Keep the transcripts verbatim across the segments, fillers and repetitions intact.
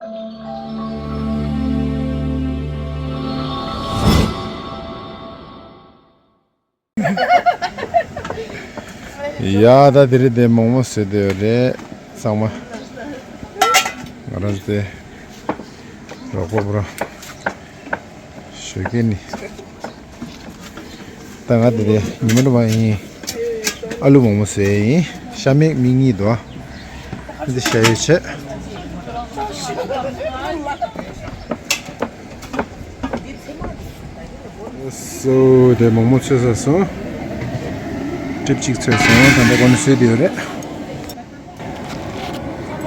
ཡ་ད་དེ་རིང་དེ་མོག་མོག་བཟོས་བསྡད་ཡོད་རེད་ཚང་མ། ང་རང་དེ་རོགས་པ་བུ་ར་ཞོགས་ཀས་ནི། ད་ང་དེ་རིང་ཉི་མ་སྒྲོལ་མ་ཡིན། ཨ་ལུ་མོག་མོག་བཟོས་ཡིན། ཤ་མེད་མིག་གཉིས་འདུག་འདི་ཤ་ཡོད་བྱས། སོ་དེ་མོག་མོག་ཚོས་ཚར་སོང་། ཀྲིབ་གཅིག་ཚོས་སོང་། ད་ལྟ་ཁོ་ནི་བཟོས་བསྡད་ཡོད་རེད།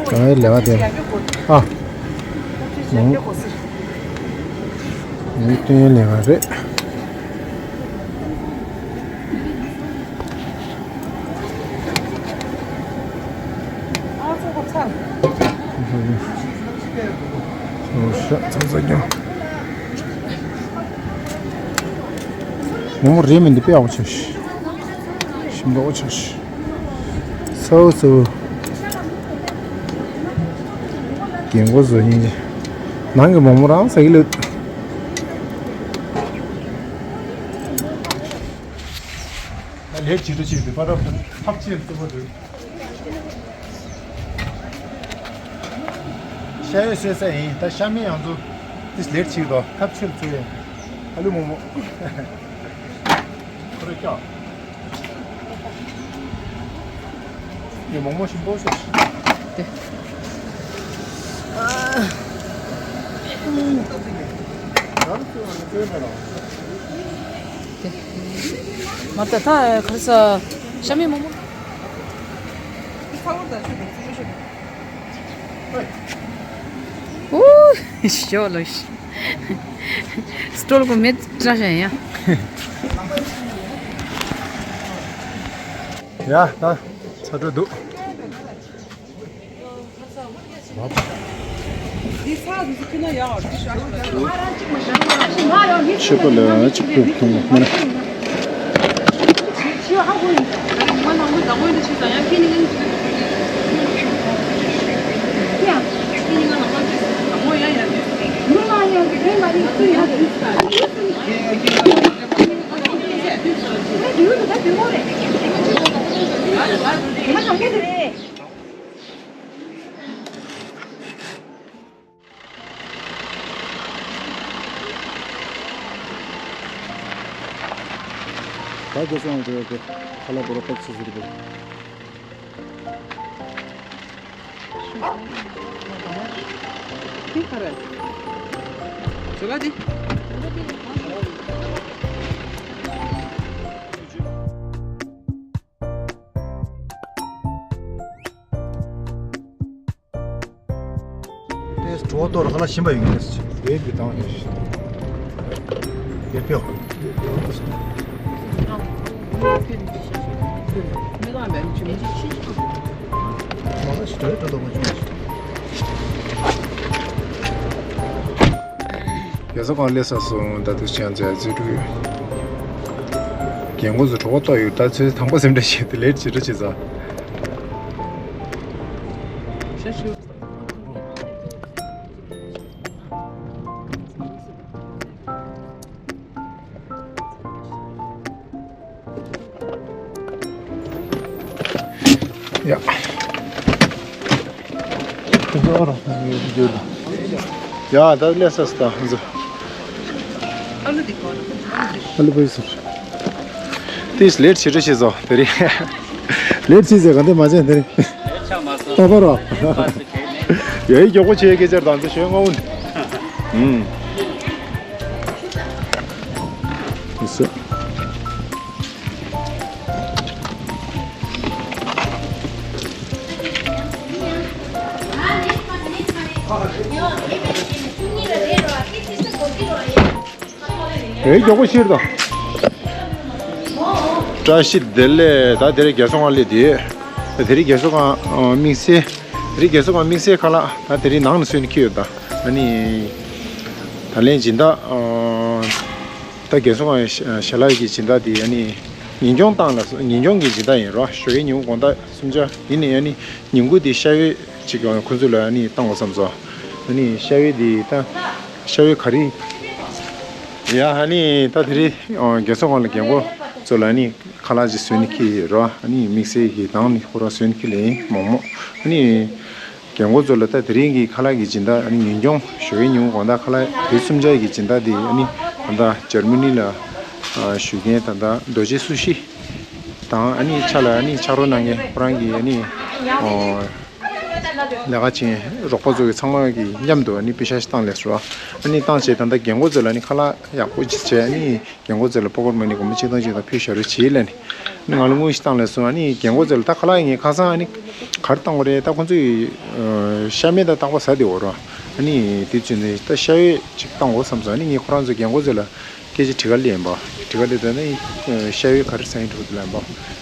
གང་ཡིན་ལས་ཀ་དེ། ཨ། མོག་མོག་ངའི་སྟོན་ཡོན་ལས་ཀ་རེད། མོག་མོག་རེད་མི་འདུག་དཔེ་ཡག་པོ་ཆགས་ཤག་ཞིམ་པོ་ཆགས་ཤག་སོ་སོ། རྒན་གོག་བཟོ་ཡིན། ནང་གི་མོག་མོག་རང་ཟ་གི་ལོས། ད་ལས་བྱེད་དུ་བྱེད་དུ་པ་རབ་ཐབས་ཆེན་བརྩི་བ་འདུག་ཤ་ཡོད་བཟོས་ས་ཡིན། ད་ཤ་མེད་ཡང་ཚོ་ཏིས་ལེར་ཆིག་དོ་ཐབས་ཆེར་བཙུགས་ཡིན། ཨ་ལུ་མོག་མོག་ཁོ་རེ་ཀྱག་ངས་མོག་མོག་ཞིམ་པོ་ཤོད། དེ། རང་ཚོ་ང་ཚོའི་མེད་ལ། དེ། མ་ད་ད་ག་རེ་ཟ། ཤ་མེད་མོག་མོག་ཨུ། ཞོ་ལོ་ཤི། སྤྲོ་ལ་གོ་མེད་བཀྲ་ཤ་ཡ། ཡ་ད་ཚ་དྲོད་འདུག་ཆོས་པ་ལ་གཅིག་པུ་མཐོང་མ་ན། ད་རྒྱལ་སྲུང་བ་དེ་ཁ་ལག་བོ་ར་པག་ཚུ་ཟེར་གི། འདི་ག་རེ། བྱོས་ལ་འདི། དེ་གྲོགས་གཏོར་ཁ་ལ་ཞིམ་པ་ཡོད་ངེས་ཅི། དེ་གི་དང་ཡོད་ཤི། དེ་ཕེའོ། མི་དང་བན་ཆུ་མི་ཅི་ཆི་ཆི། མ་ལ་ཞི་དྲོད་དྲོད་དོ་མ་ཆུ། རྒྱལ་ས་གང་སླེབས་ས་སོང་ད་དུ་ཅང་མཛད་རྩིས་འགྲུལ་ཡོད། རྒན་གོག་ཚོ་གྲོགས་པོ་ཏོ་ཡོད་ད་ཚོས་དང་པོ་སེམས་ཁྲལ་བྱེད་དུ་ལེར་བྱེད་འགྲོ་བྱེད་ས། ཤ་ཤུ། ཡ། ཡ་ད་ལས་ས་སྟ་ཧ་ཟ། ཨ་ལུ་འདི་གོ་ཨ་ལུ་འདི། ཨ་ལུ་པོ་ཟེར། ཏིས་ལེར་བྱེད་འགྲོ་བྱེད་ཟོ་དེ་རེད། ལེར་བྱེད་ཟེར་ག་འདི་མ་བྱེད་དེ་རེད། ད་པ་རོ། ཡ་ཡི་མགྱོགས་པོ་བྱེད་ཀྱི་ཅར་དང་ཚེ་ཞོན་ང་འུན། ཨུམ། ཨིས། ཨེ་མགྱོགས་པོ་ཤེར་དང་། བཀྲ་ཤིས་བདེ་ལེགས། ད་དེ་རིང་རྒྱལ་སྲུང་ཁང་སླེབས་དེ། ད་དེ་རིང་རྒྱལ་སྲུང་ཁང་དམིགས་བསལ། དེ་རིང་རྒྱལ་སྲུང་ཁང་དམིགས་བསལ་ཁ་ལག་ད་དེ་རིང་ནང་ནས་བཟོས་ནས་འཁྱེར་ཡོད་ད། ཨ་ནི། ད་ལན་སྦྱིན་བདག་ད་རྒན་སོང་ཞལ་ལག་གི་སྦྱིན་བདག་དེ་ཨ་ནི་ཉིན་གྱོང་བཏང་ལ་ཉིན་གྱོང་གི་སྦྱིན་བདག་ཡིན་རོ། ཞོགས་ཀའི་ཉིན་གུང་དགོང་དག་གསུམ་ཆ་ཡིན་ནས་ཨ་ནི་ཉིན་གུང་དེ་ཤ་ཡོད་ཅིག་ཁོ་ཚོ་ལ་ཨ་ནི་བཏང་དགོས་བསམ་སོང་ ཨ་ནི་ཤ་བའི་འདི་ད་ཤ་བའི་ག་རེ། ཡ་ཨ་ནི་ད་དེ་རིང་རྒན་གསོ་ཁང་ལ་རྒན་གོག་ཚོ་ལ་ཨ་ནི་ཁ་ལག་ཅིག་བཟོས་ནས་འཁྱེར་ཡོད་རེད་བ། ཨ་ནི་དམིགས་བསལ་གྱི་དང་ནི་ཁོ་རང་བཟོས་ནས་འཁྱེར་ལེ་ཡིན་མོག་མོག་ཨ་ནི་རྒན་གོག་ཚོ་ལ་ད་དེ་རིང་གི་ཁ་ལག་གི་སྦྱིན་བདག་ཨ་ནི་ཉིན་གུང་ཞོགས་ཀས་ཉིན་གུང་དགོང་དག་ཁ་ལག་དུས་གསུམ་ཆ་གི་སྦྱིན་བདག་དེ་ཨ་ནི་ད་ལྟ་འཇར་མ་ནི་ལ་བཞུགས་མཁན་ད་ལྟ་རྡོ་རྗེ་སུ་ཤི་དང་ཨ་ནི་ཕྱག་ལ་ཨ་ནི་ཕྱག་རོགས་གནང་མཁན་ཁོ་རང་གི་ཨ་ནི་ལས་ཀ་བྱེད་མཁན་རོགས་པ་ཚོ་གི་ཚང་མ་གི་མཉམ་དུ་ཨ་ནི་པེ་ཤག་ཞིག་བཏང་ལས་སོ། ཨ་ནི་བཏང་བྱས་ད་ལྟ་རྒན་གོག་ཚོ་ལ་ཨ་ནི་ཁ་ལག་ཡག་པོ་ཅིག་བྱས་ཨ་ནི་རྒན་གོག་ཚོ་ལ་པོ་ཀེཊ་མ་ནི་སྒོར་མོ་ཆིག་སྟོང་ཅིག་དང་ཕུལ་བཞག་རོགས་བྱེད་ལབ་ནས་ང་ལ་དངུལ་ཞིག་བཏང་ལས་སོང་། ཨ་ནི་རྒན་གོག་ཚོ་ལ་ད་ཁ་ལག་ངས་ཁ་སང་ཨ་ནི་ག་རེ་བཏང་དགོས་རེད། ད་ཁོང་ཚོས་ཤ་མེད་ད་རྟག་པར་ཟ་བསྡད་ཡོད་རེད། ཨ་ནི་དེ་བྱས་ནས་ད་ཤ་བའི་ཅིག་བཏང་དགོས་བསམ་སོང་། ཨ་ནི་ངས་ཁོ་རང་ཚོ་རྒན་གོག་ཚོ་ལ་སྐད་ཆ་དྲི་ག་སླེབས་ཡིན་པ། དྲི་ག་སླེབས་ད་ནི་ཤ་བའི་ག་རེ་ཟ་ཡིན་འགྲོ་འདུག་ལབ་ཡིན་པ།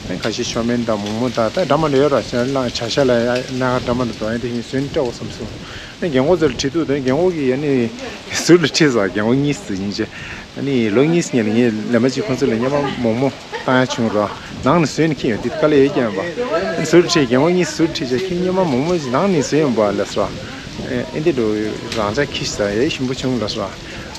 ཨ་ནི་ཁ་ཤས་ཤོ་མེན་དང་མོག་མོག་དང་ད་འདྲ་མི་འདྲ་ཡོད་ར། ཤ་ལ་བྱ་ཤ་ལ་ཡ་སྣ་ཁ་འདྲ་མི་འདྲ་འདུག་ཨ་ནི་དེ་བཞིན་བཟོས་ནས་སྤྲད་དགོས་བསམ་སོང་། ཨ་ནི་རྒན་གོག་ཚོ་ལ་དྲིས་འདུག་ད་ནི་རྒན་གོག་གིས་ཨ་ནི་ཟུར་ལ་ཁྲིད་ས་རྒན་གོག་གཉིས་སུ་ཡིན་ཅེ། ཨ་ནི་ལོ་གཉིས་སྔོན་ལ་ངས་ལས་མ་གཅིག་ཁོང་ཚོ་ལ་སྔོན་མ་མོག་མོག་བཏང་ཡ་བྱུང་ར། ནང་ནས་བཟོས་ནས་འཁྱེར་ཡོང་དུས་དཀའ་ལས་ཡོད་ཀྱང་ཡོད་པ། ཨ་ནི་ཟུར་ཁྲིད་རྒན་གོག་གཉིས་ཟུར་ཁྲིད་བྱས་ཁྱེད་སྔོན་མ་མོག་མོག་ཅིག་ནང་ནས་བཟོས་ཡོང་པ་ལབ་སོང་། ཨེ་འདི་འགྲོ་རང་ཅག་ཁྱི་ཟ་ཡ་ཞིམ་པོ་བྱུང་ལབ་སོང་།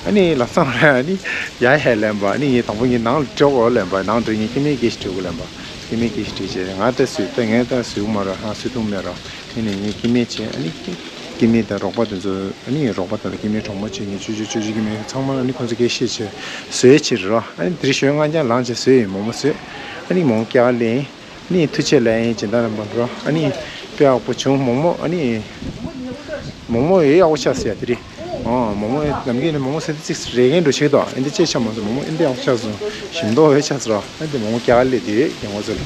ཨ་ནི་ལམ་སང་ལ་ཨ་ནི་ཡ་ཧེ་ལབ་པ། ཨ་ནི་ངས་དང་པོ་ངས་ནང་ལ་འགྲོ་དགོས་ལབ་པ། ནང་འགྲོ་ངས་སྐྱེ་དམན་སྐད་ཞིག་འདྲི་དགོས་ལབ་པ། སྐྱེ་དམན་སྐད་ཞིག་འདྲི་བྱས་ང་ད་བཟོས་ད་ངས་ད་བཟོས་མ་རེད། ཧ་བཟོས་ཐུབ་མེད་ར། དེ་ནས་ངས་སྐྱེ་དམན་བྱས་ཨ་ནི་སྐྱེ་དམན་དང་རོགས་པ་དེ་ཚོ་ཨ་ནི་རོགས་པ་དང་སྐྱེ་དམན་གྲོགས་མོ་བྱས་ངས་ཅོ་ཅོ་ཅོ་ཅོ་སྐྱེ་དམན་ཚང་མ་ཨ་ནི་ཁོང་ཚོ་སྐད་བཤད་བྱས་བཟོས་ཕྱིར་ར། ཨ་ནི་དེ་རིང་ཞོགས་སྔ་རྐྱང་ལངས་བྱས་བཟོས་ཡིན། མོག་མོག་བཟོས། ཨ་ནི་མོག་མོག་སྐྱག་ལེན། ཨ་ནི་ཐུགས་རྗེ་ལེགས་ཡིན་སྦྱིན་བདག་རྣམ་པ་འགྲོ། ཨ་ནི་དཔེ་ཡག་པོ་བྱུང་མོག་མོག་ཨ་ནི་མོག་མོག་ཡོད་ཡག་པོ་ཆགས་སོང་ཡ་དེ་རིང་། ཨོ་མོག་མོག་ནམ་རྒྱུན་ནས་མོག་མོག་ཟེར་དུས་ཙིག་རེ་འགན་འགྲོ་ཆེ་དོ། ཨ་འདི་ཅེས་ཆ་མ་སོང་། མོག་མོག་ཨ་འདི་ཡག་པོ་ཆགས་སོང་། ཞིམ་མདོག་ཡོད་ཆགས་སོང་ར། ཨ་འདི་མོག་མོག་སྐྱག་ལེན་དེ་ཡོད་རྒན་གོག་ཚོ་ལ།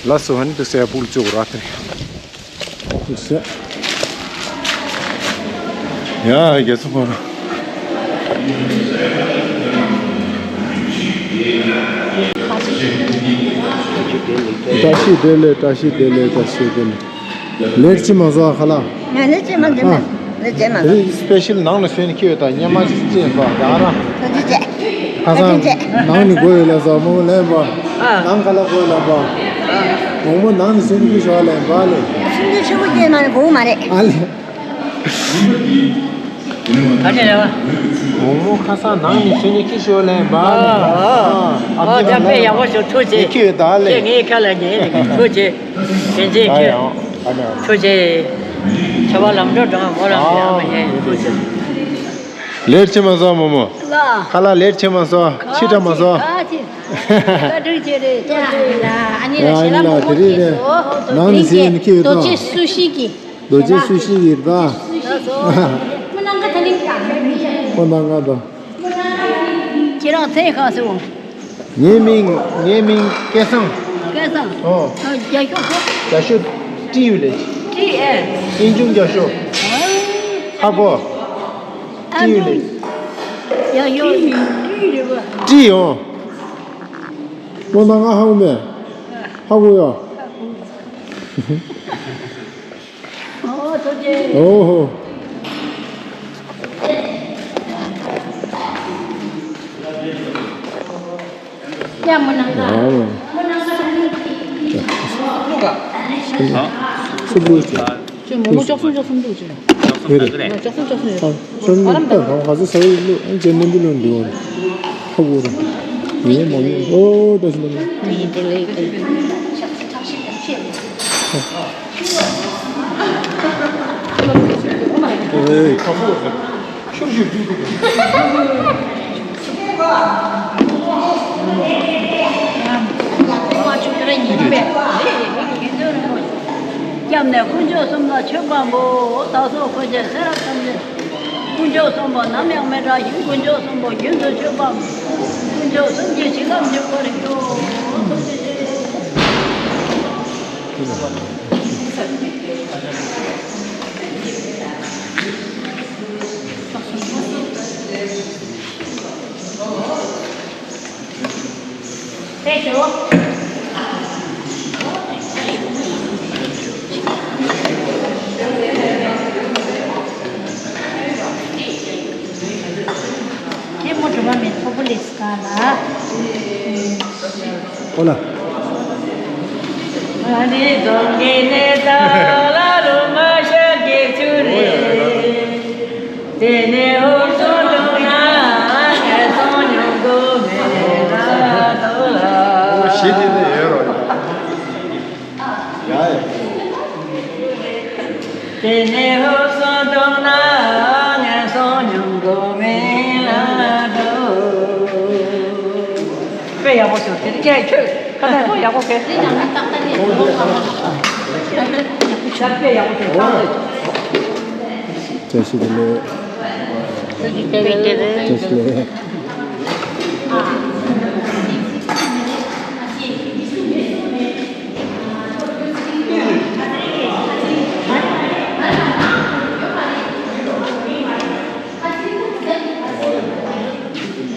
ལགས་སོ། ཨ་ནི་འདུག་སེ་ཡ་སྤུ་གུ་བཙུགས་ར་དེ་རིང་། འདུག་སེ། ཡ་རྒྱལ་ཚོ་ཁོ་རང་། བཀྲ་ཤིས་བདེ་ལེགས། བཀྲ་ཤིས་བདེ་ལེགས། བཀྲ་ཤིས་བདེ་ལེགས། ལེགས་ཅི་མ་བཟོ་ཁ་ལ། ང་ལེགས་ཅི་མ་འདི་མ། ཨ། ལེགས་ཅི་མ་དེ་བཟོ། རིང་སི་པེ་ཤལ་ནང་ལ་བཟོས་ནས་ཁྱེར་ཡོད་ད། སྔོན་མ་ཅི་ཡིན་པ་ཡ་ར། ཐུགས་རྗེ་ཆེ། ཁ་སང་ཐུགས་རྗེ་ཆེ། ནང་ནས་དགོས་ཡོད་ལ་ཟ་མོ་ལེན་པ། ཨ། ནང་ཁ་ལ་དགོས་ལ་པ། མོག་མོག་ནང་ནས་བཟོས་ནས་ཁྱེར་ཤོག་ལེན་པ་ལེ། སུམ་ཅུ་ཆུ་བོ་སྐྱེས་མ་ནི་དགོས་མ་རེད། ཨ་ལེ། ཨ་ཅེ་རེད་བ། མོག་མོག་ཁ་སང་ནང་ནས་བཟོས་ནས་ཁྱེར་ཤོག་ལེན་པ། ཨ། ཨ། ཨ། ཨ་ད་དཔེ་ཡག་པོ་ཞིག་ཐུགས་རྗེ་ཆེ། ཁྱེར་ཡོད་ད་ལེ། ཁྱེད་ངའི་ཁ་ལ་ཉན་ཐུགས་རྗེ་ཆེ། ཨ་ཡང་ཨ་ནི་ཐུགས་རྗེ་ཆེ། ཁྱོད་བ་ལམ་འགྲོ་གྲང་མོ་རང་ཡང་མ་ཉན་ཐུགས་རྗེ་ཆེ། ལེགས་ཅི་མ་བཟོ་མོག་མོག་ལ། ཁ་ལག་ལེགས་ཅི་མ་བཟོ། ཕྱི་དྲ་མ་བཟོ། བཀའ་དྲིན་ཆེ་རེད། ཡ་ཨ་ནི་ལ་ཞེ་ལ་མོག་མོག་ཁྱེར་སོ། ནང་ནས་བཟོས་ནས་ཁྱེར་ཡོད་ད། རྡོ་རྗེ་སུ་ཤི་གི། རྡོ་རྗེ་སུ་ཤི་ཡིན་ད། ཁོ་ནང་ཁ་ད་ལིང་ད། ཁོ་ནང་ཁ་ད། ཁྱེད་རང་ཚེ་ཁ་སོ། ངའི་མིང་ངའི་མིང་སྐལ་བཟང་། སྐལ་བཟང་། ཨོ། རྒྱ་ཤོག་ཁོ། རྒྱ་ཤོག་ཏྲི་ཡུ་ལེ། ཏྲི་ཨེ། ཨིན་ཅུང་རྒྱ་ཤོག་ཧ་གོ། ཏྲི་ཡུ་ལེ། རྒྱ་ཤོག་ཏྲི་ཡུ་ལེ། ཏྲི་ཡོང་། ཁོ་ནང་ང་ཧ་གོ་མེད། ཧ་གོ་ཡ། ཨོ་ཧོ། ཡ་མོ་ནང་ལ། ཡ་མོ། མོ་ནང་ལ། སུ་བུ་ཅི། ཅི་མོ་མོ་ཅོག་སུན་ཅོག་སུན་འདུག་ཅི། ཡོད་རེད། ཅོག་སུན་ཅོག་སུན་ཡོད། ཨ་སོན་ནི་ད་གང་ག་ཚོད་ཟ་ཡི་ལུ་ཨ་ཅེ་ནན་པི་ལོ་འདི་འོ། ཧ་གོ་ར། ཡེ་མ་ཡེ་ཨོ་ད་ཞི་ལ་ནི། ཨེ་ཁ་ཧོ་ཤུ་ཤུ་ཤུ་ཤུ། སྐྱབས་གནས་དཀོན་མཆོག་གསུམ་ལ་མཆོད་པ་འབུལ། བདག་སོགས་འཁོར་བཅས་ཚེ་རབས་ཐམས་ཅད། དཀོན་མཆོག་གསུམ་པོ་ནམ་ཡང་མི་བྲལ་ཞིང་། དཀོན་མཆོག་གསུམ་པོ་རྒྱུན་དུ་མཆོད་པ་འབུལ། དཀོན་མཆོག་གསུམ་གྱི་བྱིན་རླབས་འཇུག་པར་ཤོག་ཐུགས་རྗེ་ཆེ། ཁྱེད་མོ་གྲོ་མ་མེད་ཐོ་པོ་ལེགས་ག་ལ། ཨོ་ལ། ཨ་ནི་རྫོང་གི་གནས་སྟངས་ལ་རུ་མ་ཤ་གི་ཚུལ་རེད། དེ་ནས་འུ་ཚོ་འགྲོ་ན་ངན་སོང་མྱོང་དགོས་མེད་ལ་དོ་ལ། ཞེས་དེ་ནས་ཡོད་རོགས། ཡ་ཡ། དེ་ནས་འུ་ཚོ་འགྲོ་ན་ངན་སོང་མྱོང་དགོས་མེད་ལ་དོ། དཔེ་ཡག་པོ་བྱུང་། དེ་རིང་ཁྱེད་ཁྱོད་ཁ་ནས་ཐོག་ཡག་པོ་གས། ཤ་དཔེ་ཡག་པོ་བྱུང་། བཀྲ་ཤིས་བདེ་ལེགས། བཀྲ་ཤིས་བདེ་ལེགས།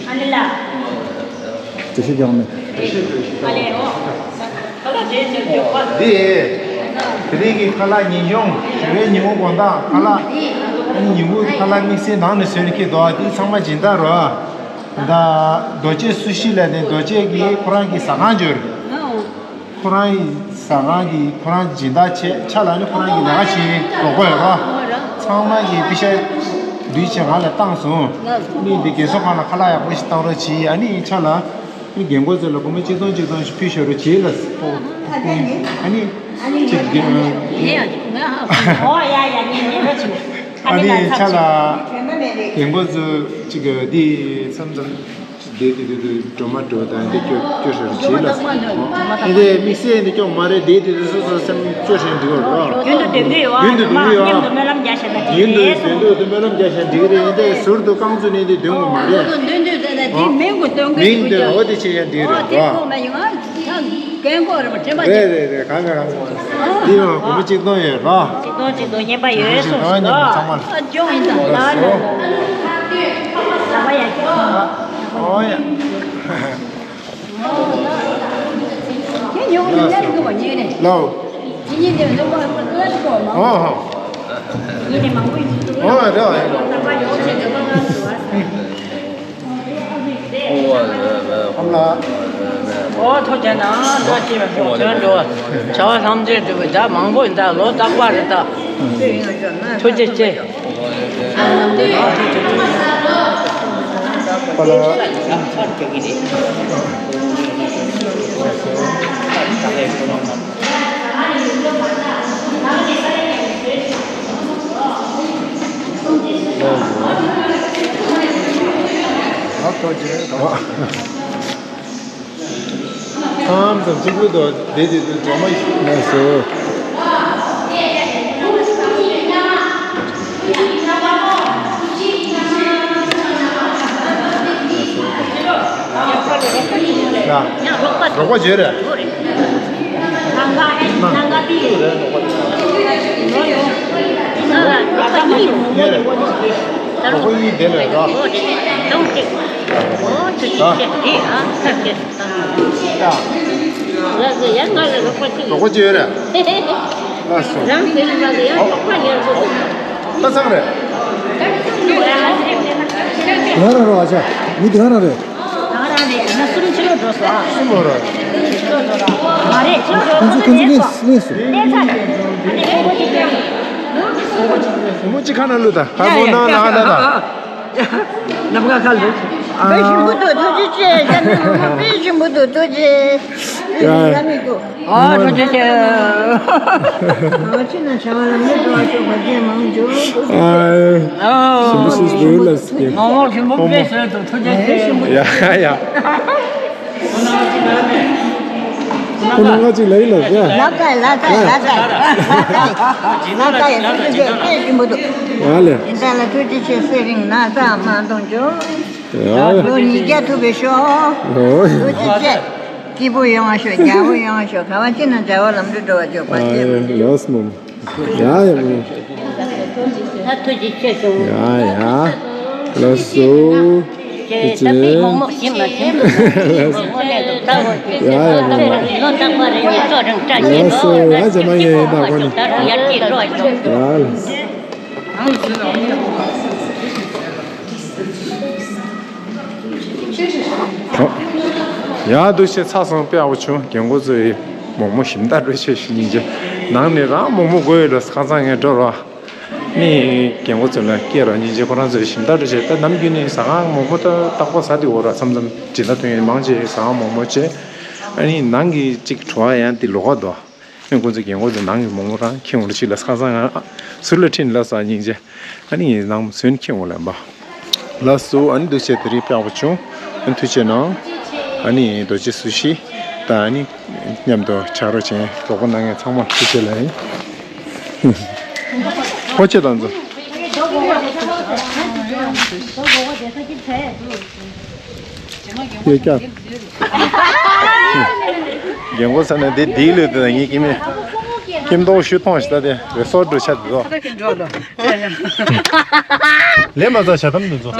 ཨ་ལེ་ལ། བཀྲ་ཤིས་ཀྱང་མེད། ཨ་ལེ་འོ། ཁ་ལག་རེད་ཟེར་རྒྱུ་པ། འདི། དེ་རིང་གི་ཁ་ལག་ཉིན་གཞུང་ཞོགས་པའི་ཉིན་གུང་དགོང་དག་ཁ་ལག་ཨ་ནི་ཉིན་གུང་ཁ་ལག་དམིགས་བསལ་ནང་ནས་བཟོས་ནས་ཁྱེར་འདུག་འདི་ཚང་མ་སྦྱིན་བདག་རོ། ད་རྡོ་རྗེ་སུ་ཤི་ལབ་ནས་རྡོ་རྗེ་གི་ཁོ་རང་གི་ཟ་ཁང་འབྱོར། ཁོ་རང་གི་ཟ་ཁང་གི་ཁོ་རང་སྦྱིན་བདག་བྱས། ཆ་ལ་ནི་ཁོ་རང་གི་ལས་ཀ་བྱེད་རོགས་པ་ཡོད་རོ། ཚང་མ་གི་པེ་ཤ་བསྡུས་བྱས་ང་ལ་བཏང་སོང་། ཨ་ནི་འདི་རྒན་གསོ་ཁང་ལ་ཁ་ལག་ཡག་པོ་ཞིག་བཏང་རོགས་གྱིས། ཨ་ནི་ཆ་ལ། རྒན་གོག་ཚོ་ལ་སྒོར་མོ་གཅིག་སྟོང་གཅིག་སྟོང་ཞིག་ཕུལ་ཤོག་རོགས་གྱིས་ལ། ཨ་ནི། ཅིག་རྒན། ཨོ་ཡ་ཡ་ཡ་ཉན་ཉན་རོགས་བྱེད། ཨ་ནི་ཆ་ལ། རྒན་གོག་ཚོ་ཅིག་འདི་མཚམས་མཚམས་འདི་དེ་དུས་དུས་སྒྲོལ་མ་སྒྲོལ་དང་འདི་སྐྱོ་སྐྱོ་ཤོར་བྱེད་ལ། འདི་དམིགས་བསལ་འདི་སྐྱོ་མ་རེད། འདི་དེ་དུས་སོ་སོ་སེམས་སྐྱོ་ཤོར་འདི་བར་རོགས། རྒྱུན་དུ་འདོན་གྱི་ཡོད། རྒྱུན་དུ་འདོན་གྱི་ཡོད། མཉམ་དུ་སྨོན་ལམ་རྒྱག་བྱས་ན་འགྲིག་རྒྱུན་དུ་རེད་གསུངས། རྒྱུན་དུ་སྨོན་ལམ་རྒྱག་བྱས་འགྲིག་གི་རེད། འདི་ཟུར་དུ་རྐང་བཙུགས་ནས་འདི་འདོན་དགོས་མ་རེད། འདོན་འདོན་འདོན་འདོན། འདི་མིང་གི་འདོན་དགོས། མིང་འདོན། འོ་དེ་བྱས་ཡང་འགྲིག་རེད་རོ། རྒན་གོག་རེད་པ། དྲན་པ་རེད། རེད་རེད། གང་ག་གང་ག་འདི་ཡང་སྒོར་མོ་གཅིག་སྟོང་ཡོད་རོ། གཅིག་སྟོང་གཅིག་སྟོང་རྔན་པ་ཡོད་གསུངས་སོ། ཚང་མ་ལ། ཨ་ཅོ་ཡིན་ད་ལ་ལ་ལ། ཨོ་ཡ། ཁྱེད་ཉོ་ནི་ཉར་འདུག་པ་ཉེ་རེད། ལའོ། ཇི་སྙེད་འདིར་འདུག་པ་ཀླད་ཀོར་མ། ཨོ་ཧོ། ཉེ་རེད། མང་པོ་ཡིན་འདུག་ཨོ་རེད་ཨོ་རེད། ད་པ་ཡོང་ཆེད་དུ་ལོ་ལ་འདུག་ཨ། ཨོ་ཐུགས་རྗེ་གནང་། བཀྲ་ཤིས་པ་ཤོག་དོན་འགྲོ། བྱ་བ་ཐམས་ཅད་འགྲུབ་པའི་ཟླ་མང་པོ་ཡིན་ད། ལོ་རྟག་པ་རེད་ད། ཐུགས་རྗེ་ཆེ། ཐམས་ཅད་གཅིག་པུ་དང་བསྡད་དེ་དུས་གྲོགས་མོ་ཞིག་ལ་སོ། ཡ། རོགས་པ་བྱོས་རེད། རོགས་པ་གཉིས་དེ་ལས་ར། རོགས་པ་བྱོས་རེད། ལགས་སོ། ལྷ་ཚང་རེད། ང་རང་རོ། ཨ་ཅག་མི་དེ་ང་རང་རེད། ང་རང་རེད། ང་གསུམ་ཕྱི་ལོགས་འགྲོ་སོང་ཨ། གསུམ་མོ་ར། ཕྱི་ལོགས་འགྲོ་ར། མ་རེད། ཕྱི་ལོགས་ཁོང་ཚོ་ཁོང་ཚོ་གནས་གནས་སོང་། གནས་ཚར་རེད། ཨ་ནི་ཕྲུ་གུ་གཅིག་སྐྱོན། བུ་མོ་གཅིག་ཁ་ན་ལུ་ད། ཧ་གོ་ན་ན་ན་ད། ནམ་མཁའ་ཁ་ལུ། དཔེ་ཞིམ་པོ་འདུག་ཐུགས་རྗེ་ཆེ། ཡ་མི་བུ་མོ་དཔེ་ཞིམ་པོ་འདུག་ཐུགས་རྗེ་ཆེ། ཡ་མི་འདུག་ཨ་ཐུགས་རྗེ་ཆེ། ཨ་ཕྱི་ནང་བྱ་བ་ལམ་འགྲོ་བ་ཆོག་པ་རྗེས་མང་འཇོག་ཨ། ཞིམ་པོ་ཞིག་འདུག་ལ་སྐྱེ། མོག་མོག་ཞིམ་པོ་དཔེ་བཟོས་འདུག་ཐུགས་རྗེ་ཆེ། ཡ་ཡ། ཁོ་ན་ང་ཅིག་ལ་ཡིན་ལ་ཡ། ལ་ཀ་ལ་ཀ་ལ་ཀ་ལ་ཀ་ཡ། ཐུགས་རྗེ་ཆེ། དཔེ་ཞིམ་པོ་འདུག་ཡ་ལེ། ཡིན་ད་ལ་ཐུགས་རྗེ་ཆེ། ཚེ་རིང་ན་ཚ་མ་གཏོང་ཆོག་ཡ་ལེ། ལོ་ཉིས་བརྒྱ་ཐུབ་པའི་ཤོག་ཨོ། ཐུགས་རྗེ་ཆེ། སྐྱིད་པོ་ཡོང་བ་ཤོག་རྒྱལ་པོ་ཡོང་བ་ཤོག་ག་བ་ཅི་ན་བྱ་བ་ལམ་འགྲོ་འགྲོ་བ་ཆོག་ཨ་པ་ཡ། ལགས་སོ་མོ། ཡ་ཡ་མོ། ད་ཐུགས་རྗེ་ཆེ་ཞུ། ཡ་ཡ། ལགས་སོ། ཁྱེད་ད་དཔེ་མོག་མོག་ཞིམ་ལ་ཞིམ། ལགས་སོ། དངོས་གནས་དུ་ད་འོ་ཅིག་ཡ་ཡ་མོ། ལོ་རྟག་པ་རེད་ནས་ཅོག་རིང་བཀྲ་ཤིས། ལགས་སོ། ཡ་ཇ་མ་ཉན་ཡིན་ད་གོ་ནི། ད་རུང་ཡར་རྒྱས་འགྲོ་བ་ཞོག་ཡ་ལགས་སོ། ཡ་འདུག་སེ་ཚ་སོང་དཔེ་ཡག་པོ་བྱུང་། རྒན་གོག་ཚོ་ཡི་མོག་མོག་ཞིམ་ད་འགྲོ་ཆེ་ཞིག་ཡིན་གྱི། ནང་ནས་རང་མོག་མོག་དགོས་ཡོད་ལ་ཁ་སང་ངས་འགྲོ་རོགས། ནི་རྒན་གོག་ཚོ་ལ་སྐད་རག་སྙིང་རྗེ། ཁོ་རང་ཚོས་ཞིམ་ཐག་འདྲ་བྱས། ད་ནམ་རྒྱུན་ནས་ཟ་ཁང་མོག་མོག་ད་རྟག་པར་ཟ་དེ་འོ་ར་མཚམས་མཚམས་སྦྱིན་བདག་ཐོན་ཡས་མང་ཆེ་ཟ་ཁང་མོག་མོག་བྱས། ཨ་ནི་ནང་གི་གཅིག་བྲོ་བ་ཡང་དེ་ལོགས་ཀ་འདུག་ཨ་ནི་ཁོ་ཚོ་རྒན་གོག་ཚོ་ནང་གི་མོག་མོག་རང་ཁྱེར་འོང་ར་ཅིག་ལ་ཟ་ཟ་ང་ཟུར་ལ་ཁྲིད་ནས་ལ་ཟ་སྙིང་རྗེ། ཨ་ནི་ནང་ཟོན་ཁྱེར་འོང་ལ་འབའ། ལགས་སོ། ཨ་ནི་འདུག་བྱས་དེ་རིང་སྤྲོ་པོ་བྱུང་། ཨ་ནི་ཐུགས་རྗེ་གནང་། ཨ་ནི་རྡོ་རྗེ་སུ་ཤི་དང་ཨ་ནི་མཉམ་དུ་ཕྱག་རོགས་བྱས་རོགས་པ་གནང་མཁན་ཚང་མ་ཐུགས་རྗེ་ལ་ཡིན། ཧོ་ཆེ་དང་ཚོ། ཡོད་ཀྱང་། རྒན་གོག་ས་ནས་དེ་དེའི་ལུས་དེ་ངའི་སྐྱེ་མེད། སྐྱེ་མདོག་ཤུ་མཐོང་ཞིག་ད་དེ་རེ་སོར་འགྲོ་ཆ་དེ་ཚོ། ལས་མ་ཚ་བྱ་དམ་དེ་ཚོ།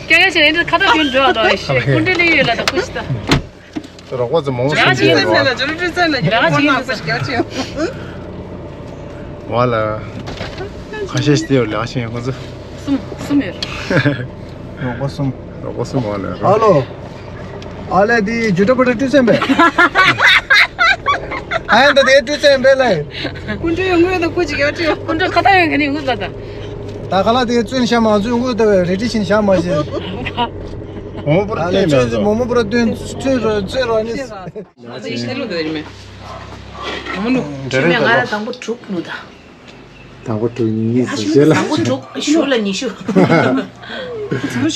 ཀྱ་ཀྱ་ཞེས་འདི་ཁ་ཐག་རྒྱུན་འགྲོ་ཨ་ལོ་ཤེས་ཀུན་འདྲེ་ལི་ཡོད་ལ་ད་ཀུ་ཤི་ད། རོགས་པ་ཚོ་མང་པོ་ཞིག་ཅིག་ཡོད་རེད་བ། ལ་ཅིག་ཡིན་ཟེར། ཝ་ལ། ཁ་ཤས་ཤིག་དེ་ཡོད་ལ་ཅིག་ཡིན་ཁོ་ཚོ། གསུམ་གསུམ་ཡོད་རེད། རོགས་པ་གསུམ། རོགས་པ་གསུམ་ཝ་ལ་རོགས། ཨ་ལོ། ཨ་ལས་དེ་ཇུ་ཏྲ་པ་ཏྲ་ཏུས་སེམས་པས། ཨ་ཡ་ད་དེ་ཏུས་སེམས་པས་ལ། ཀུན་འདྲེ་ཡོང་ངོས་ད་ཀུ་ཅིག་ཡོད་ཅིག་ཀུན་འདྲེ་ཁ་ཐག་ཡོད་ག་ནི་ངུ་ལ་ད། ད་ཁ་ལ་དེ་བཙོན་བཞག་མ་བཙོན་ངུ་ད་བས་རེ་ཏི་ཤིན་བཞག་མ་ཤེས། མོ་པུ་ར་ཨ་ལས་ཏེ་མེད་ཚོད་ཚོད་མོ་མོ་པུ་ར་ཏུན་ཚོད་ར་ཚོད་ར་ནི། ང་ཚོ་ཡིན་ཤེས་ལུགས་དེ་རེད་མེད། མོ་ལུགས་འདྲ་རེད་ད་ལོ། ང་ལ་དང་པོ་དྲུག་ལུགས་ད། དང་པོ་དྲུག་ཉིས་ཉིས་ཟེར་རྗེས་ལ། དང་པོ་དྲུག་གཞུག་ལ་ཉི་ཤུ།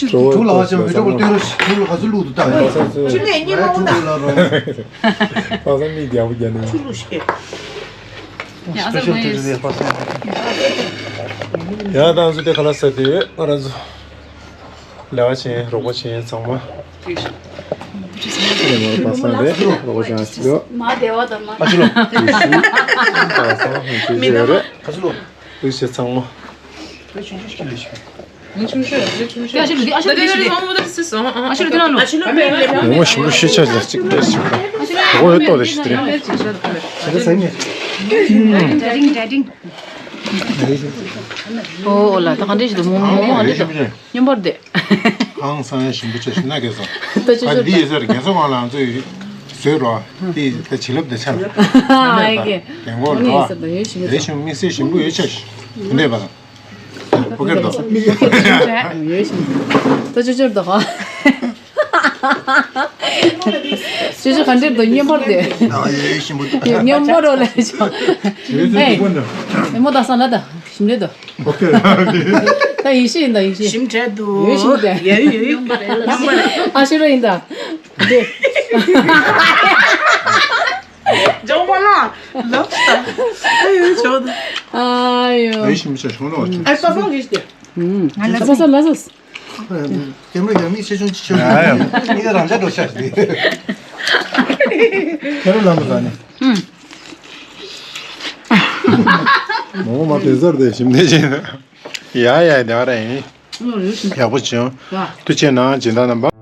དྲུག་ལ་བ་ཅང་བི་ཏྲ་པོ་སྟོན་རོ་ཞིག་དྲུག་ལ་ག་ཚོད་ལུགས་འདུག་ད། ཆུ་ལས་གཉིས་མ་འོང་ད། ཁ་སང་མི་རྒྱལ་པོ་རྒྱལ་ནས། ཆུ་ལུགས་ཤིག་ཡ་ད་ང་ཚོ་དེ་ག་ལ་ཟེར་དེ་ཡོད་ང་རང་ཚོ། ལེ་བ་ཆེན་རོགས་པ་ཆེན་ཚང་མ། ལེ་མོར་པ་སངས་རེད་རོགས་པ་ཆེན་ཞིག་ཡོད། མ་བདེ་བ་དང་མ། ཨ་ཆུ་ལོ། དེ་བཞིན་པ་སངས་ཧུང་ཆུ་ཞིག་ཡོད་རེད། ཨ་ཆུ་ལོ། དེ་བཞིན་ཚང་མ། ཨ་ཆུ་ལོ། ཨ་ཆུ་ལོ། ཨ་ཆུ་ལོ། ཡོང་བ་ཞིམ་པོ་ཤི་ཆ་ཆ་གཅིག་རེད་ཞིག་དང་། རོགས་པ་ཡོད་ཏོ་རེད་ཞིག་དེ་རེད། ཨོ་ལ་ད་གང་འདྲ་ཞིག་འདུག་མོག་མོག་མོག་མོག་འདྲ་འདུག་སྙོམས་པར་བསྡད། ཧང་སང་ཡ་ཞིམ་པོ་ཆ་ཞིམ་ན་གེ་སོ། ད་ཅོ་ཅོ་ཨ་འདི་ཡོད་ས་རེད་རྒན་གསོ་ཁང་ལ་ང་ཚོས་བཟོས་རོགས། འདི་ད་བྱིན་རླབས་དེ་ཆར། ཨ་ཡ་གེ། རྒན་གོག་ལ་རེད་བ། ཡོད་ཞིམ་པོ་ཆ། དམིགས་བསལ་ཞིམ་པོ་ཡོད་ཆ་ཞིག་འདི་འདྲས་པ་དང་། ཕོ་ཁེར་དང་། ཡོད་ཞིམ་པོ། ད་ཅོ་ཅོར་དང་། ཅོ་ཅོ་ག་འདྲས་འདུག་སྙོམས་པར་བསྡད། ཨ་ཡོད་ཞིམ་པོ། སྙོམས་པར་རོ་ལས་ཆོག་ཧེ། མོ་དང་ས་ན་ད་ཞིམ་རེད་དོ། ད་ཡིན་ཤེས་ཡིན་ད་ཡིན་ཤེས། ཞིམ་དྲགས་འདུག་ཡོད་ཞིམ་དྲགས། ཡ་ཡོད་ཡ་ཡོད། ཨ་ཤི་རོ་ཡིན་ད། འདི། ལྗོངས་པ་ལ། ལབ་ཤ། ཨ་ཡོད་ཆོག་ད། ཨ་ཡོད། ཡོད་ཞིམ་ཆ་ཆུང་ནོ། ཨ་ས་ས་གིས་ཏེ། ང་ལ་ས་ས་ལ་ས། ཀེམ་ར་ཡང་མིག་ཆེ་ཆུང་ཆེ་ཆུང་། ཡ་ཡ། མིག་རང་ཆ་འགྲོ་ཤ་ཞིག་ཏེ། ཁྱེད་རང་ལ་མི་ཟ་ནི། མོ་མ་དེ་ཟར་དེ་ཞིམ་ནས་བྱས་ན། ཡ་ཡ་ཡ་ར་ཡིན། ཡག་པོ་བྱུང་། ཐུགས་རྗེ་གནང་སྦྱིན་བདག་རྣམ་པ།